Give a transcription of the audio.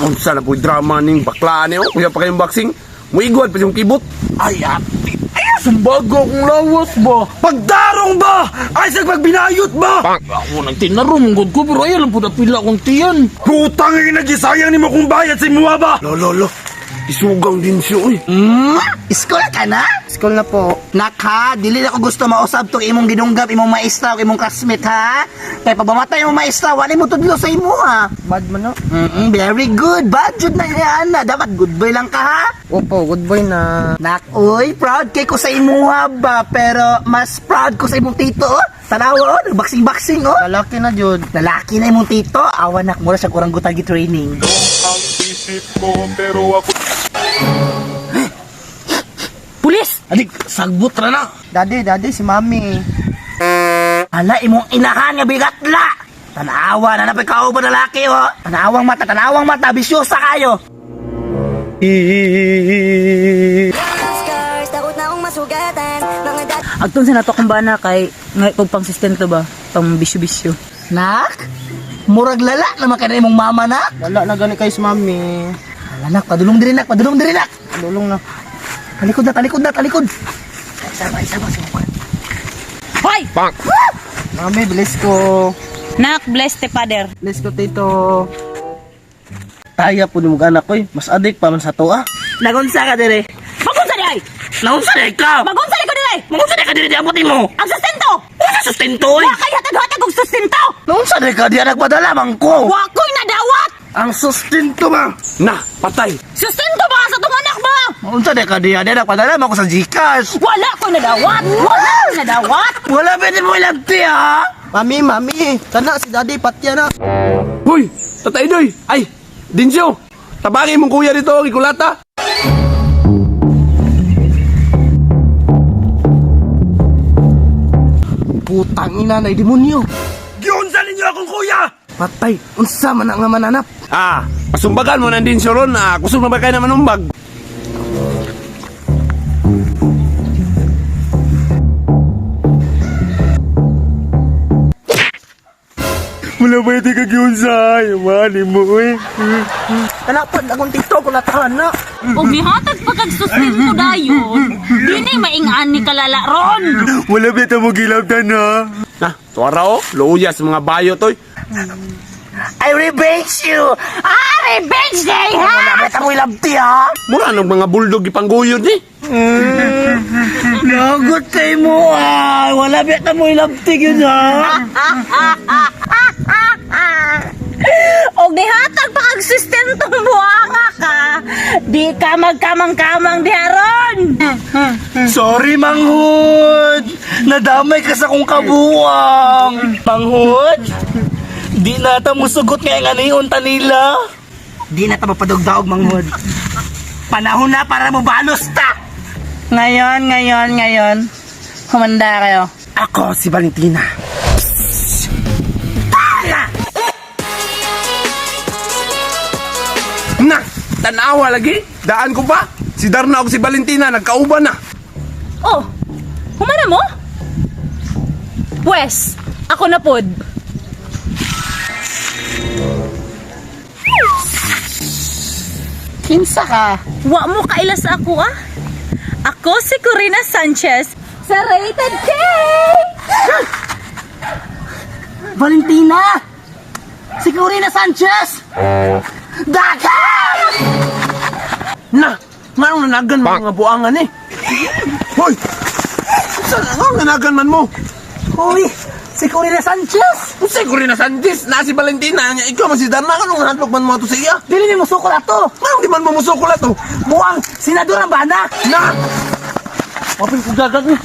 Unsa na po drama ning bakla ni oh. Kuya pa kayong boxing. Muigwad pa siyang kibot. Ay, ate. Ay, sumbago akong lawas ba? Pagdarong ba? Ay, sa pagbinayot ba? Ako nagtinarom gud ko pero ayaw lang pud apila akong tiyan. Putang ina, gisayang nimo kung bayad sa imuha ba? Lo, lo, lo. Isugang din siya, oy. School ka na? School na po. Nak ha, dili na ko gusto mausab tong imong ginunggab, imong maestra ug imong classmate ha. Kay pag mamatay imong maestra, wala mo tudlo sa imo ha. Bad man no? Very good. Bad jud na niya ana. Dapat good boy lang ka ha. Opo, good boy na. Nak, uy, proud kay ko sa imuha ba, pero mas proud ko sa imong tito oh. Tanawa oh, boxing-boxing oh. Lalaki na jud. Lalaki na imong tito. Awa nak, mura siya kuranggutan gi training. Ang isip ko pero ako Pulis! Adik, sagbot ra na. Daddy, daddy, si mami. Ala, imong inahan nga bigatla. Tanawa na napay kauban lalaki oh. Tanawang mata, tanawang mata, bisyosa kayo. Scars, takot na akong masugatan. Mga dati Agtong sa nato kong bana kay ngay kog pang sustento ba, pang bisyo-bisyo. Nak, murag lala naman kay na imong mama nak. Wala na gani kay si mami. Ala nak, padulong diri nak, padulong diri nak. Dulong na. Talikod na, talikod na, talikod. Sama, sama, sama. Hoy! Mami, bless ko. Nak, bless the father. Bless ko, tito. Taya po ni mong anak koy, mas adik pa man sa to ah. Nagunsa ka dire. Magunsa di ay! Nagunsa di ka. Magunsa di ko dire! Magunsa di ka dire di abot nimo. Ang sustento! Unsa sustento oy? Wa kay hatag-hatag og sustento! Naunsa di ka diya nagpadala man ko. Wa ko'y nadawat! Ang sustento ba? Na, patay. Sustento ba sa tong anak ba? Naunsa di ka diya diya nagpadala man ko sa GCash. Wala ko'y nadawat! Wala ko'y nadawat! Wala pwede mo ilabti ha. Mami, mami. Kana si daddy, patya na. Hoy, tatay doy. Ay, Dinsyo. Tabangin mong kuya dito, gikulata. Putang ina na demonyo. Giunsa ninyo akong kuya! Patay, unsa man ang nga mananap? Ah, pasumbagan mo ng Dinsyo ron. Ah, kusog na ba kayo na manumbag? Wala ba iti kagiunsa? Mali mo eh. Kana pod akong tito kulatahan na. Og mihatag pa kag sustento dayon, dili maingaan ni kalala ron! Wala ba ito mo gilabtan na? Na, tuwara oh. Luya sa mga bayo toy. I revenge you. Ah, revenge day ha! Wala pwede mo ilabti ha. Mura nang mga bulldog ipangguyod ni. Nagot kay mo ah. Wala pwede mo ilabti yun ha. Og nihatag pa kag sustento buanga ka, di ka magkamang-kamang diha ron! Sorry, Manghud. Nadamay ka sa kong kabuwang. Manghud, di na ta musugot nga nga niyon tanila. Di na ta mapadugdaog, Manghud. Panahon na para mobalos ta. Ngayon, ngayon, ngayon, humanda kayo. Ako si Valentina. Na, tanawa lagi. Daan ko pa. Si Darna og si Valentina nagkauban na. Oh, humana mo? Pwes, ako na pod. Kinsa ka? Wa mo kaila sa ako ah. Ako si Corina Sanchez sa Rated K! Valentina! Si Corina Sanchez! Dagan! Na, nganong nanagan mo mga buangan eh. Hoy! Saan nganong nanagan man mo? Uy! Si Corina Sanchez! Unsay Corina Sanchez? Na si Valentina nya ikaw man si Darna nganong handlok man mo ato sa iya? Dili ni musukol ato! Nganong di man mo musukol ato? Buang! Senador ang bana! Na! Wapin ko dagat ni.